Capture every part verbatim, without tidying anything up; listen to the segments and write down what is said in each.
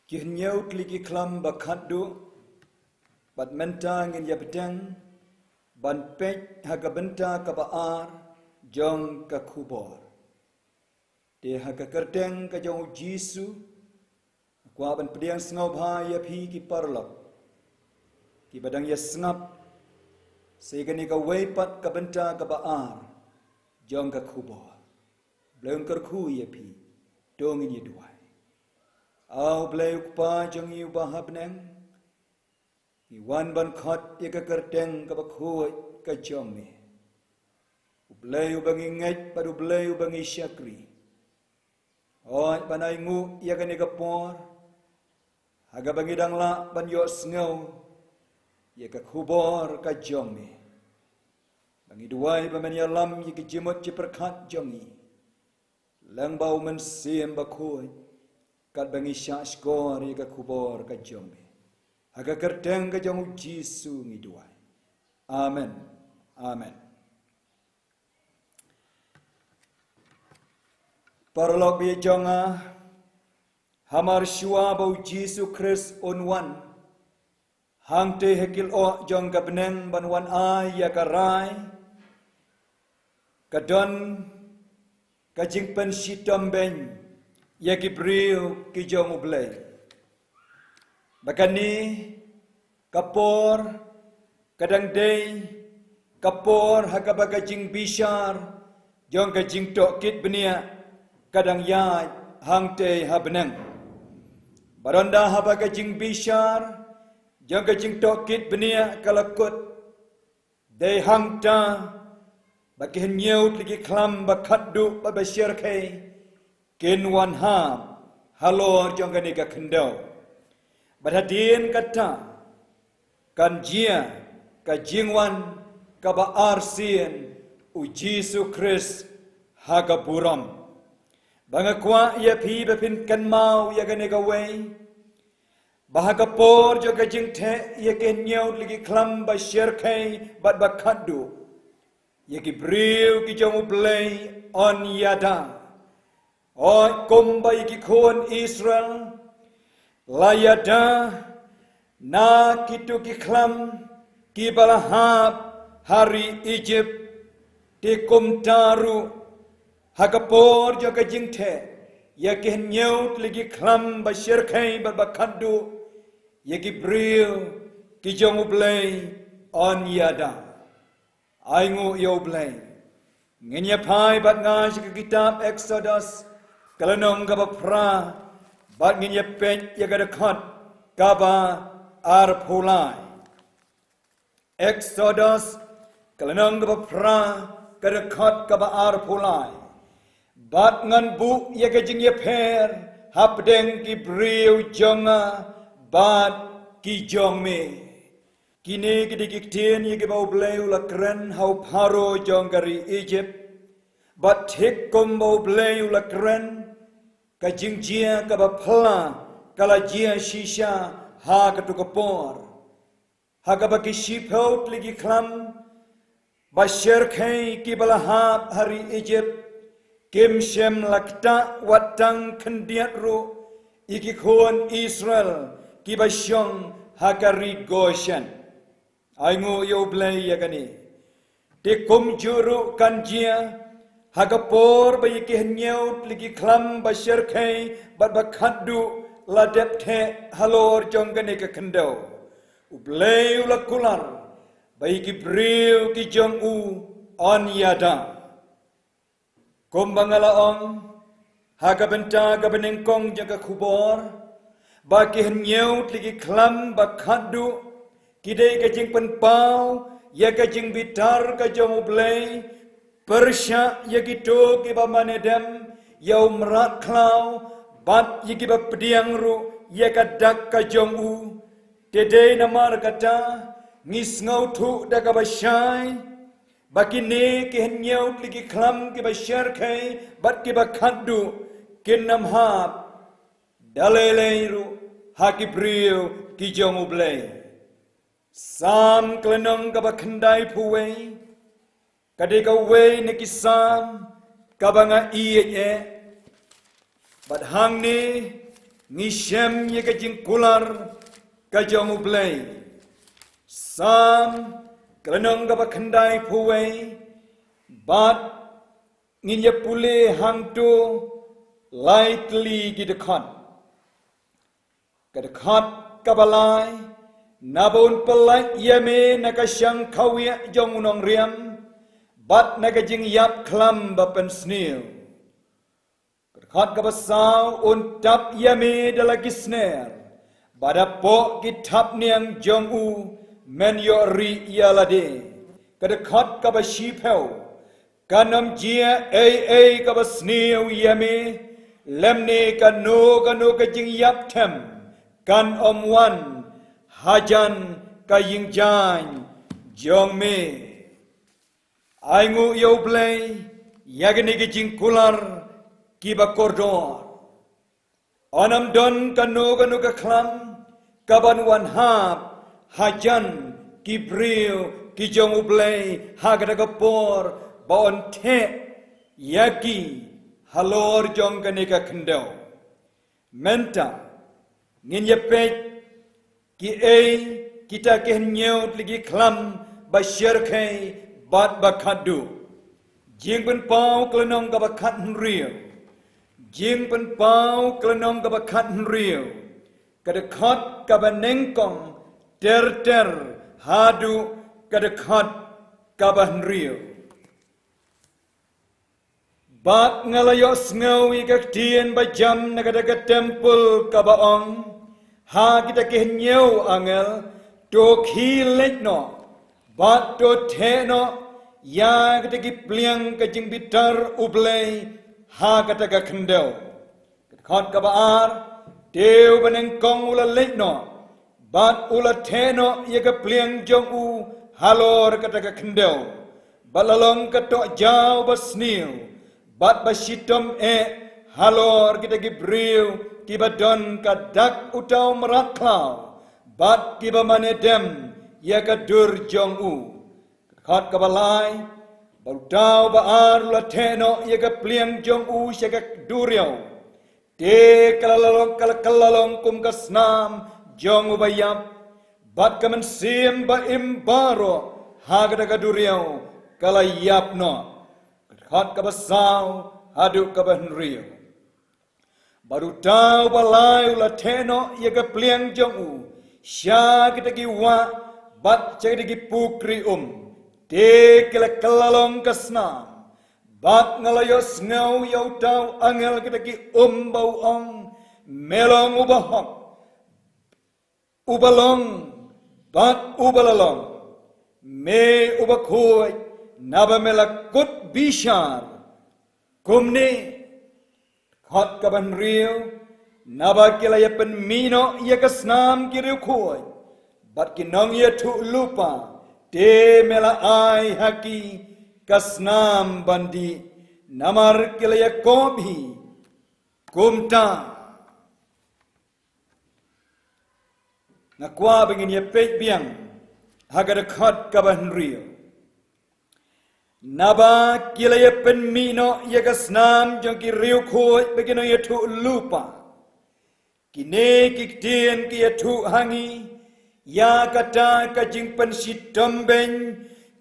Ki hynñiew tylli ki khlam ba khatduh, bad mynta ngin ïa bteng ban peit ha ka bynta kaba ar jong ka khubor. Te ha ka kyrteng ka jong U Jisu, nga kwah ban pdiang sngewbha ïa phi ki paralok kiba dang ïa sngap, sa ïa kane kawei pat ka bynta kaba ar jong ka khubor. Blei un kyrkhu ïa phi, to ngin ïa duwai. A U Blei U Kpa jong ngi uba ha bneng, ngi wan ban khot ïa ka kyrteng kaba khuid ka jong me. U Blei uba ngi ngeit bad U Blei uba ngi shakri. Hooid ban ainguh ïa kane ka por ha kaba ngi dang lah ban ïohsngew ïa ka khubor ka jong me. Ba ngi duwai ba men ïalam ïa ki jingmut jingpyrkhat jong ngi lyngba U Mynsiem Bakhuid, katba ngi shah shkor ïa ka khubor ka jong me. Ha ka kyrteng ka jong U Jisu ngi duwai. Amen. Amen. Paralok ba ïeit jong nga, hamar shuwa ba U Jisu Khrist un wan hangtei ha ki lyoh jong ka bneng ban wan ai ïa ka rai, ka don ka jingpynshitom beiñ ïa ki briew ki jong U Blei. Ba kane ka por ka dang dei ka por ha kaba ka jingbishar jong ka jingtohkit bniah ka dang ïaid hangtei ha bneng. Bad ynda haba ka jingbishar jong ka jingtohkit bniah ka la kut, dei hangta ba ki hynñiew tylli ki khlam ba khatduh bad ba shyrkhei kin wan hap halor jong kane ka khyndew. Bad hadien kata kan jia ka jingwan kaba arsien U Jisu Khrist ha ka burom. Ba nga kwah ïa phi ba phin kynmaw ïa kane kawei, ba ha ka por jong ka jingtheh ïa ki hynñiew tylli ki khlam ba shyrkhei bad ba khatduh, ïa ki briew ki jong U Blei yn ïada. Hooid, kumba ïa ki khun Israel la ïada na kito ki khlam kiba la hap ha ri Egypt, te kumta ruh ha ka por jong ka jingtheh ïa ki hynñiew tylli ki khlam ba shyrkhei bad ba khatduh, ïa ki briew ki jong U Blei yn ïada. Ainguh ïa U Blei. Ngin ïa phai bad nga sha ka kitab Exodus, ka lynnong kaba phra, bad ngin ïa peit ïa ka dkhot kaba arphew lai. Exodus, ka lynnong kaba phra, ka dkhot kaba arphew lai. Bad ngan buh ïa ka jingïapher hapdeng ki briew jong nga bad ki jong me. Kine ki dei ki ktien ïa kiba U Blei u la kren ha u Pharaoh jong ka ri Egypt. Bad thik kumba U Blei u la kren, ka jingjia kaba phylla ka la jia shisha ha kato ka por. Ha kaba ki shiphew tylli ki khlam ba shyrkhei kiba la hap ha ri Egypt kim shym la ktah wat tang khyndiat ruh ïa ki khun Israel kiba shong ha ka ri Goshen. Ainguh ïa U Blei ïa kane. Te kumjuh ruh kan jia ha ka por ba ïa ki hynñiew tylli ki khlam ba shyrkhei bad ba khatduh la dep theh halor jong kane ka khyndew, U Blei u la kular ba ïa ki briew ki jong u yn ïada. Kumba nga la ong ha ka bynta kaba nyngkong jong ka khubor, ba ki hynñiew tylli ki khlam ba khatduh ki dei ka jingpynpaw ïa ka jingbitar ka jong U Blei pyrshah ïa kito kiba mane dem ïa u mrad khlaw, bad ïa kiba pdiang ruh ïa ka dak ka jong u. Te dei namar kata ngi sngewthuh da kaba shai ba kine ki hynñiew tylli ki khlam kiba shyrkhei bad kiba khatduh kin ym hap da lei lei ruh ha ki briew ki jong U Blei. Salm ka lynnong kaba khyndaiphew wei ka dei kawei na ki Salm kaba nga ïeit eh. Bad hangne Ngi shem ïa ka jingkular ka jong U Blei. Salm ka lynnong kaba khyndai phew wei, bad ngin ïa pule hangto lai tylli ki dkhot. Ka dkhot kaba lai, naba un pyllait ïa me na ka shang khawiah jong u nongriam, bad na ka jingïap khlam ba pynsniew. Ka dkhot kaba saw, un tap ïa me da la ki sner, bad hapoh ki thapniang jong u men ïoh rieh ïa lade. Ka dkhot kaba shiphew, kan ym jia ei ei kaba sniew ïa me, lymne kano kano ka jingïap them kan ym wan hajan ka ïingjaiñ jong me. Ai nguh ïa U Blei ïa kine ki jingkular kiba kordor. Yn ym don kano kano ka khlam kaban wan hap hajan ki briew ki jong U Blei ha kata ka por ba un theh ïa ki halor jong kane ka khyndew. Mynta ngin ïa peit kiei kita ki hynñiew tylli ki khlam ba shyrkhei bad ba khatduh. Jingpynpaw ka lynnong kaba khathynriew. Jingpynpaw ka lynnong kaba khathynriew. Ka dkhot kaba nyngkong ter ter haduh ka dkhot kaba hynriew. Bad nga la ïohsngew ïa ka ktien ba jam na kata ka templ kaba ong ha kita ki hynñiew angel, to khie leit noh bad to theh noh ïa kita ki pliang ka jingbitar U Blei ha kata ka khyndew. Ka dkhot kaba ar, te uba nyngkong u la leit noh bad u la theh noh ïa ka pliang jong u halor kata ka khyndew. Bad la long ka tohjaw ba sniew bad ba shitom eh halor kita ki briew kiba don ka dak uta u mrad khlaw bad kiba mane dem ïa ka dur jong u. Ka dkhot kaba lai, bad uta uba ar u la theh noh ïa ka pliang jong u sha ka duriaw. Te ka la long, ka la, ka la long kum ka snam jong uba ïap, bad ka mynsiem ba im baroh ha kata ka duriaw ka la ïap noh. Ka dkhot kaba saw haduh kaba hynriew. Bad uta uba lai u la theh noh ïa ka pliang jong u sha kita ki wah bad sha kita ki pukri um. Te ki la kylla long ka snam. Bad nga la ïohsngew ïa uta u angel kita ki um ba u ong, me long uba hok, uba long bad uba la long, me uba khuid, naba me la kut bishar. Kumne, dkhot kaba hynriew, naba ki la ïa pynmih noh ïa ka snam ki riewkhuid bad ki nongïathuhlypa, te me la ai ha ki ka snam ban dih, namar ki la ïa kob hi. Kumta nga kwah ba ngin ïa peit biang ha ka dkhot kaba hynriew. Naba ki la ïa pynmih noh ïa ka snam jong ki riewkhuid bad ki nongïathuhlypa. Kine ki ktien ki ïathuh ha ngi ïa kata ka jingpynshitom beiñ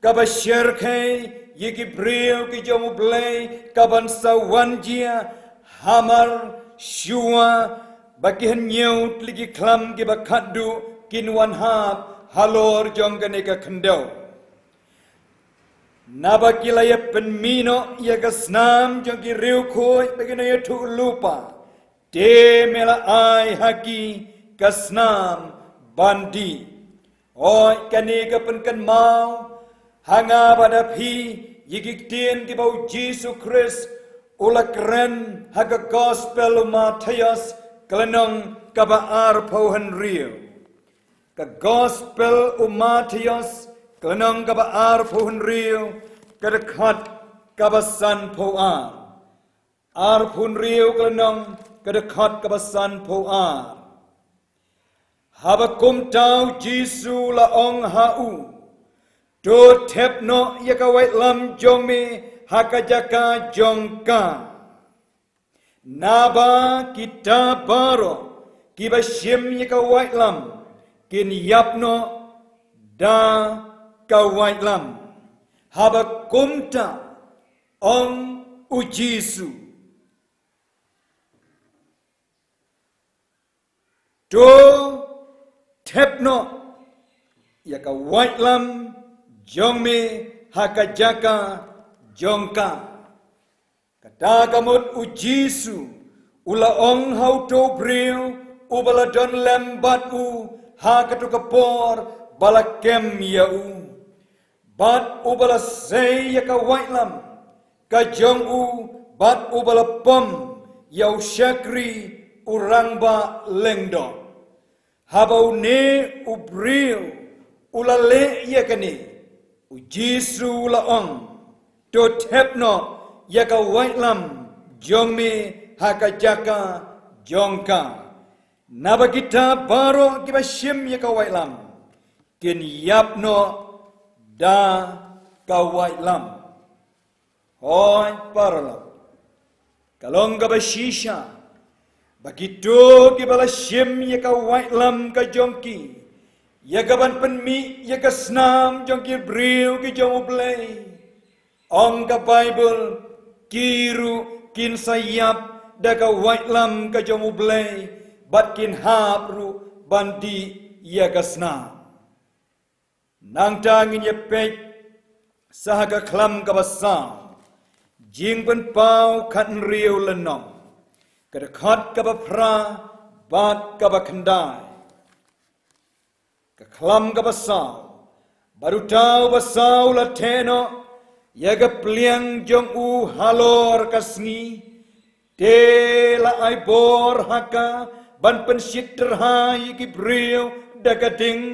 kaba shyrkhei ïa ki briew ki jong U Blei kaban sa wan jia hamar shuwa ba ki hynñiew tylli ki khlam kiba khatduh kin wan hap halor jong kane ka khyndew. Naba ki la ïa pynmih noh ïa ka snam jong ki riewkhuid bad ki nongïathuhlypa, te me la ai ha ki ka snam ban dih. Hooid, kane ka pynkynmaw ha nga bad ha phi ïa ki ktien kiba U Jisu Khrist u la kren ha ka Gospel u Mathaios ka lynnong kaba arphew hynriew. Ka Gospel u Mathaios ka lynnong kaba arphew hynriew, ka dkhot kaba sanphew ar. Arphew hynriew ka lynnong, ka dkhot kaba sanphew ar. Haba kumta U Jisu u la ong ha u, to thep noh ïa ka waitlam jong me ha ka jaka jong ka. Naba kita baroh Kiba shim ïa ka waitlam kin ïap noh da ka waitlam. Haba kumta, ong u Jisu, to thep noh ïa ka waitlam jong me ha ka jaka jong ka. Kata ka mut u Jisu u la ong ha uto u briew uba la don lem bad u ha kato ka por ba la kem ïa u, bad uba la sei ïa ka waitlam ka jong u, bad uba la pom ïa u shakri u rangbah lyngdoh. Haba une u briew u la leh ïa kane, u Jisu u la ong, to thep noh ïa ka waitlam jong me ha ka jaka jong ka. Naba kita baroh kiba shim ïa ka waitlam kin ïap noh da ka waitlam. Hooid paralok, ka long kaba shisha ba kito kiba la shim ïa ka waitlam ka jong ki ïa kaban pynmih ïa ka snam jong ki briew ki jong U Blei, ong ka Baibl, ki ruh kin sa ïap da ka waitlam ka jong U Blei, bad kin hap ruh ban dih ïa ka snam. Nangta ngin ïa peit sa ha ka khlam kaba saw, Jingpynpaw khathynriew lynnong, ka dkhot kaba phra bad kaba khyndai. Ka khlam kaba saw, bad uta uba saw la theh noh ïa ka pliang jong u halor ka sngi, te la ai bor ha ka ban pynshit tyrha ïa ki briew da ka ding,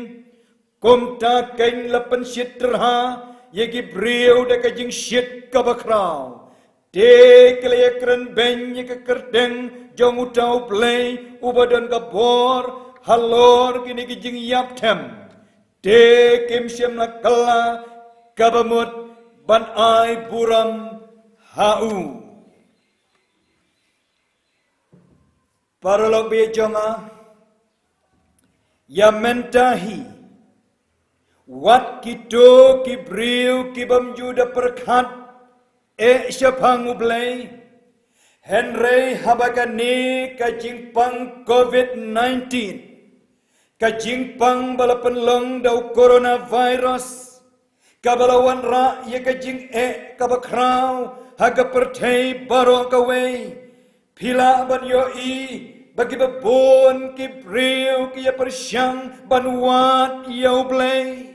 kumta kein la pynshit tyrha ïa ki briew da ka jingshit kaba khraw. Te ki la ïakren beiñ ïa ka kyrteng jong uta U Blei uba don ka bor halor kine ki jingïap them. Te kim shym la kylla kaba mut ban ai burom ha u. Paralok ba ïeit jong nga, ïa mynta hi, wat kito ki briew ki bym ju da pyrkhat eh shaphang U Blei, hynrei haba kane ka jingpang covid nineteen, ka jingpang ba la pynlong da u coronavirus, kaba la wanrah ïa ka jingeh kaba khraw ha ka pyrthei baroh kawei, phi lah ban ïohi ba kiba bun ki briew ki ïa pyrshang ban wad ïa U Blei.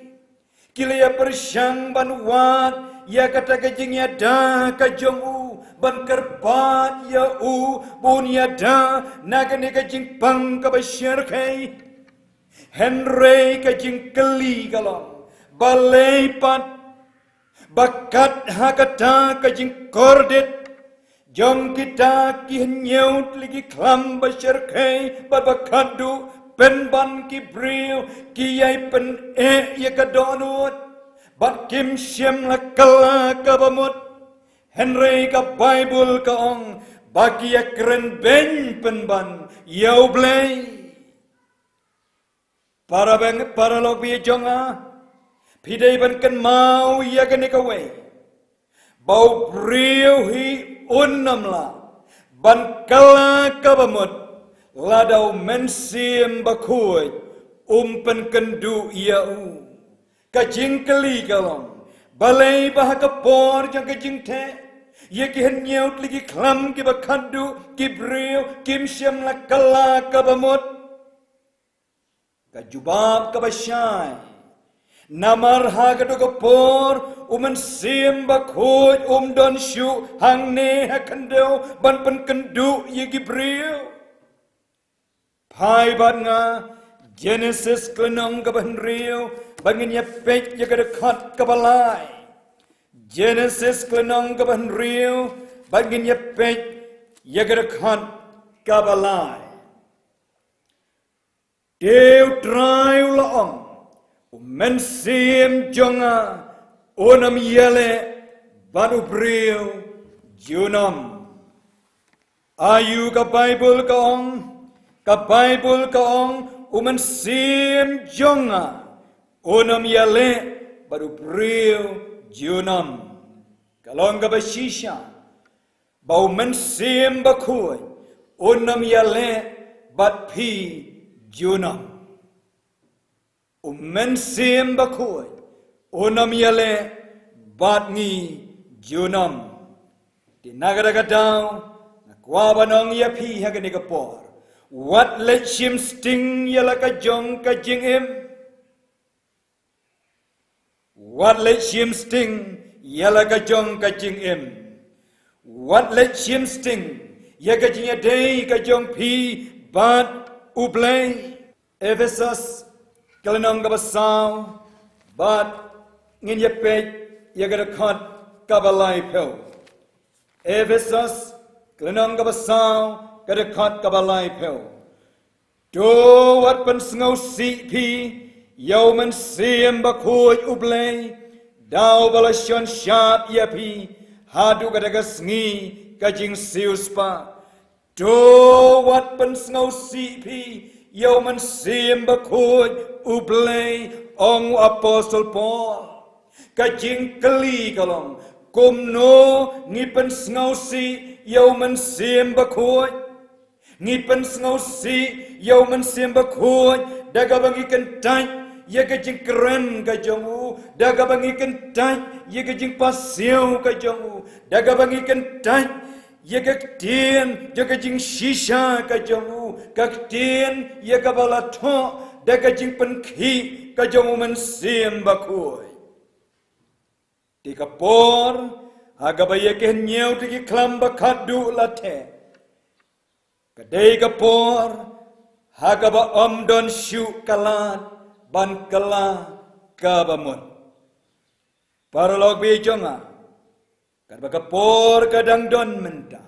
Ki la ïa pyrshang ban wad ïa kata ka jingïada ka jong u, ban kyrpad ïa u ba un ïada na kane ka jingpang kaba shyrkhei. Hynrei ka jingkylli ka long, balei pat ba kat ha kata ka jingkordit jong kita ki hynñiew tylli ki khlam ba shyrkhei bad ba khatduh, pynban ki briew ki ïai pyneh ïa ka dohnud bad kim shym la kylla kaba mut. Hynrei ka Baibl ka ong ba ki ïakren beiñ pynban ïa U Blei. Para bang, paralok ba ïeit jong nga, phi dei ban kynmaw ïa kane kawei, ba u briew hi un ym lah ban kylla kaba mut lada U Mynsiem Bakhuid um pynkynduh ïa u. Ka jingkylli ka long, balei ba ha ka por jong ka jingtheh ïa ki hynñiew tylli ki khlam kiba khatduh ki briew kim shym la kylla kaba mut? Ka jubab kaba shai, namar ha kato ka por U Mynsiem Bakhuid um don shuh hangne ha khyndew ban pynkynduh ïa ki briew. Phai bad nga Genesis ka lynnong kaba hynriew, ba ngin ïa peit ïa ka dkhot kaba lai. Genesis ka lynnong kaba hynriew, ba ngin ïa peit ïa ka dkhot kaba lai. Te U Trai u la ong, U Mynsiem jong nga un ym ïaleh bad u briew junom. Aïu ka Baibl ka ong, Ka Baibl ka ong, u mynsiem jong nga un ym ïaleh bad u briew junom. Ka long kaba shisha ba u mynsiem bakhuid un ym ïaleh bad phi junom. U mynsiem bakhuid un ym ïaleh bad ngi junom. Te na kata ka daw nga kwah ban ong ïa phi ha kane ka por, wat leit shim sting ïa la ka jong ka jingim. Wat leit shim sting ïa la ka jong ka jingim. Wat leit shim sting ïa ka jingïadei ka jong phi bad U Blei. Ephesos ka lynnong kaba saw, bad ngin ïa peit ïa ka dkhot kaba laiphew. Ephesos ka lynnong kaba saw, ka dkhot kaba laiphew. To wat pynsngewsih phi ïa u mynsiem bakhuid U Blei, da uba la shon shad ïa phi haduh kata ka sngi ka jingsiewspah. To wat pynsngewsih phi ïa u mynsiem bakhuid U Blei, ong u apostol Paul. Ka jingkylli ka long, kumno ngi pynsngewsih ïa u mynsiem bakhuid? Ngi pynsngewsih ïa u mynsiem bakhuid da kaba ngi kyntait ïa ka jingkren ka jong u, da kaba ngi kyntait ïa ka jingpasiaw ka jong u, da kaba ngi kyntait ïa ka ktien jong ka jingshisha ka jong u, ka ktien ïa kaba la thoh da ka jingpynkhih ka jong u mynsiem bakhuid. Te ka por ha kaba ïa ki hynñiew tylli ki khlam ba khatduh la theh, ka dei ka por ha kaba ym don shuh ka lad ban kylla kaba mut. Paralok ba ïeit jong nga, katba ka por ka dang don mynta,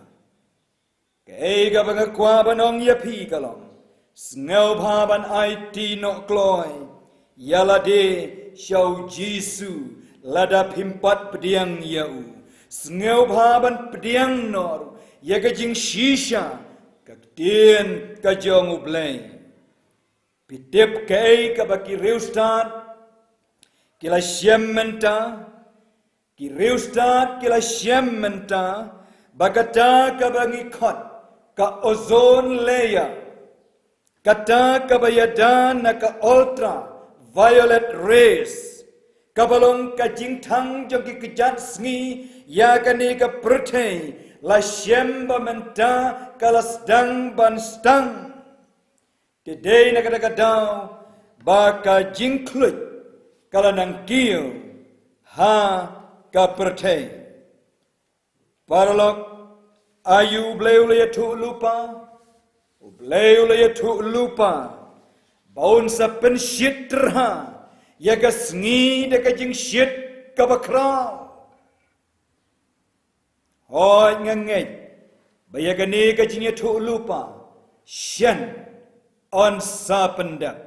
kaei kaba nga kwah ban ong ïa phi ka long, sngewbha ban aiti noh kloi ïa lade sha U Jisu lada phim pat pdiang ïa u. Sngewbha ban pdiang noh ïa ka jingshisha ka ktien ka jong U Blei. Phi tip kaei kaba ki riewstad ki la shem mynta? Ki riewstad ki la shem mynta ba kata kaba ngi khot ka ozone layer, kata kaba ïada na ka ultraviolet rays, kaba long ka jingthang jong ki kjat sngi ïa kane ka pyrthei, la shem ba mynta ka la sdang ban stang. Te dei na kata ka daw ba ka jingkhluit ka la nang kiew ha ka pyrthei. Paralok, aïu U Blei u la ïathuh lypa? U Blei u la ïathuh lypa ba un sa pynshit tyrha ïa ka sngi da ka jingshit kaba khraw. Hooid, nga ngeit ba ïa kane ka jingïathuh lypa shen yn sa pyndep.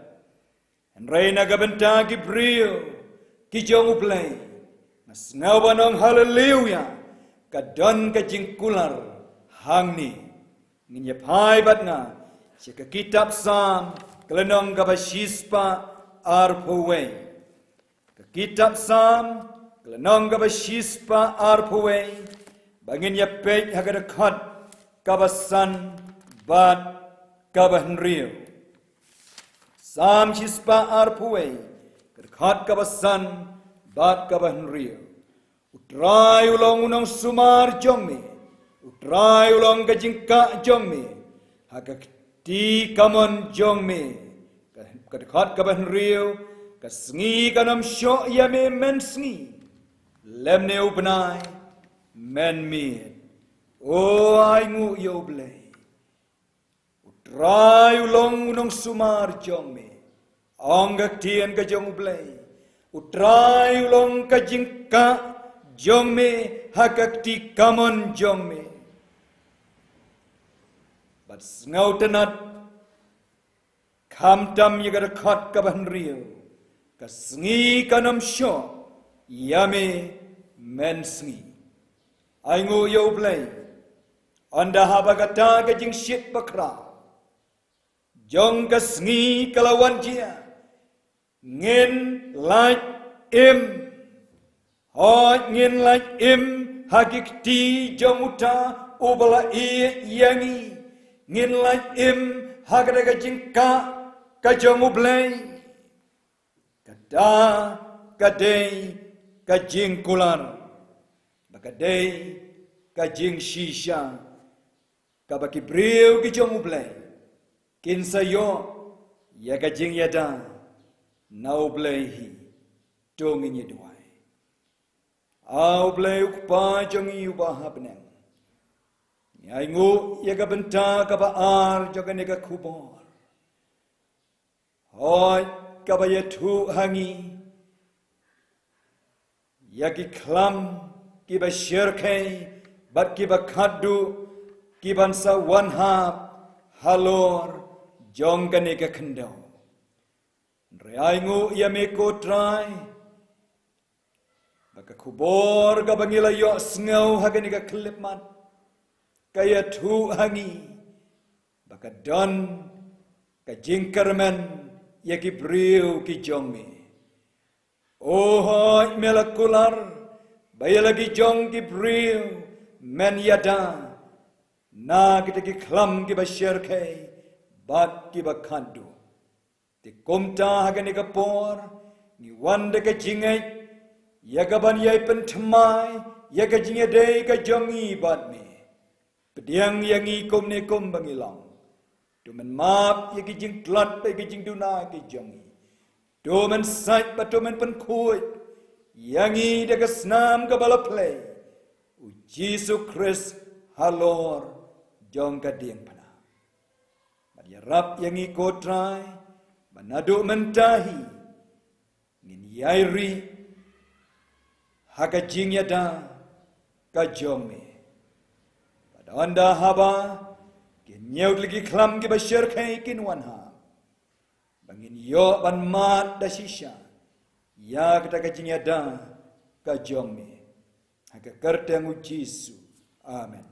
Hynrei na ka bynta ki briew ki jong U Blei, nga sngew ban ong haleluya, ka don ka jingkular hangne. Ngin ïa phai bad nga sha ka kitab Salm ka lynnong kaba shispah arphew wei. Ka kitab Salm ka lynnong kaba shispah arphew wei, ba ngin ïa peit ha ka dkhot kaba san bad kaba hynriew. Salm shispah arphew wei, ka dkhot kaba san bad kaba hynriew. U Trai u long u nongsumar jong me, U Trai u long ka jingkah jong me ha ka kti kamon jong me. Ka, ka dkhot kaba hynriew, ka sngi kan ym shoh ïa me mynsngi, lymne u bnai mynmiet. O ainguh ïa U Blei. U Trai u long u nongsumar jong me, ong ka ktien ka jong U Blei. U Trai u long ka jingkah jong me ha ka kti kamon jong me. Bad sngewtynnad, khamtam ïa ka dkhot kaba hynriew, ka sngi kan ym shoh ïa me mynsngi. Ainguh ïa U Blei, ynda haba kata ka jingshit bakhraw jong ka sngi ka la wan jia. Ngin lait im. Hooid, ngin lait im ha ki kti jong uta uba la ïeit ïa ngi. Ngin lait im ha kata ka jingkah ka jong U Blei. Kata ka dei ka jingkular, ba ka dei ka jingshisha kaba ki briew ki jong U Blei kin sa ïoh ïa ka jingïada na U Blei hi. To ngin ïa duwai. A U Blei U Kpa jong ngi uba ha bneng, ngi ainguh ïa ka bynta kaba ar jong kane ka khubor. Hooid, kaba ïathuh ha ngi ïa ki khlam kiba shyrkhei bad kiba khatduh kiban sa wan hap halor jong kane ka khyndew. Hynrei ainguh ïa me ko Trai, ba ka khubor kaba ngi la ïohsngew ha kane ka khyllipmat ka ïathuh ha ngi ba ka don ka jingkyrmen ïa ki briew ki jong me. O hooid, me la kular ba ïa la ki jong ki briew men ïada na kita ki khlam kiba shyrkhei bad kiba khatduh. Te kumta ha kane ka por ngi wan da ka jingngeit ïa kaban ïai pynthymmai ïa ka jingïadei ka jong ngi bad me. Pdiang ïa ngi kumne kumba ngi long. To men map ïa ki jingtlot bad ïa ki jingduna ki jong ngi. To men sait bad to men pynkhuid ïa ngi da ka snam kaba la plie, U Jisu Khrist, halor jong ka diengphna. Bad ïarap ïa ngi ko Trai ba naduh mynta hi ngin ïai ri ha ka jingïada ka jong me. Bad ynda haba ki hynñiew tylli ki khlam kiba shyrkhei kin wan hap, ba ngin ïoh ban mad da shisha ïa kata ka jingïada ka jong me. Ha ka kyrteng U Jisu. Amen.